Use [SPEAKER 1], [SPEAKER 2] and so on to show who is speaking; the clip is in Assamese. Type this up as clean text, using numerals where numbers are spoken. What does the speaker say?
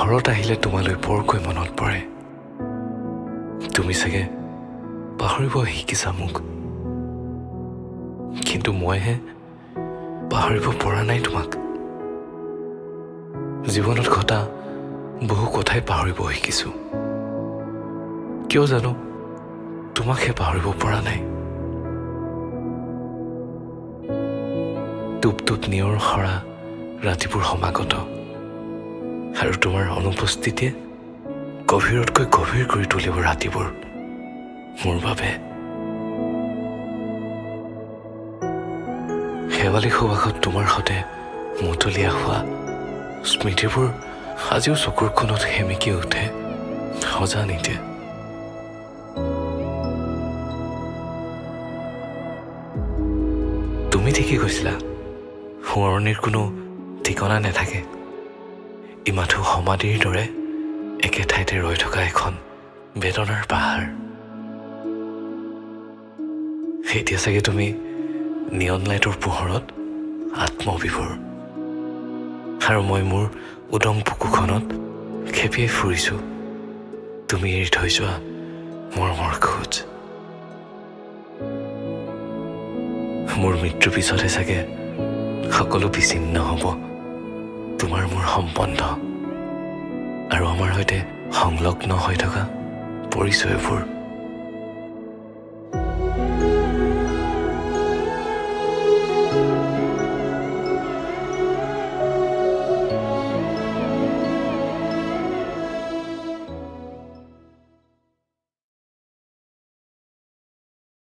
[SPEAKER 1] শৰত আহিলে তোমালৈ বৰকৈ মনত পৰে। তুমি চাগে পাহৰিব শিকিছা মোক, কিন্তু মইহে পাহৰিব পৰা নাই তোমাক। জীৱনত ঘটা বহু কথাই পাহৰিব শিকিছোঁ, কিয় জানো তোমাকহে পাহৰিব পৰা নাই। টোপ টোপ নিয়ৰ সৰা ৰাতিবোৰ সমাগত, আৰু তোমাৰ অনুপস্থিতিয়ে গভীৰতকৈ গভীৰ কৰি তুলিব ৰাতিবোৰ মোৰ বাবে। শেৱালি সুবাসত তোমাৰ সৈতে মতলীয়া হোৱা স্মৃতিবোৰ আজিও চকুৰ কোণত সেমেকি উঠে অজানিতে। তুমি ঠিকেই কৈছিলা, সোঁৱৰণিৰ কোনো ঠিকনা নাথাকে, ই মাথো সমাধিৰ দৰে একে ঠাইতে ৰৈ থকা এখন বেদনাৰ পাহাৰ। এতিয়া চাগে তুমি নিয়ন লাইটৰ পোহৰত আত্মবিভোৰ, আৰু মই মোৰ উদং বুকুখনত খেপিয়াই ফুৰিছোঁ তুমি এৰি থৈ যোৱা মৰমৰ খোজ। মোৰ মৃত্যুৰ পিছতহে চাগে সকলো বিচ্ছিন্ন হ'ব তোমাৰ মোৰ সম্বন্ধ আৰু আমাৰ সৈতে সংলগ্ন হৈ থকা পৰিচয়বোৰ।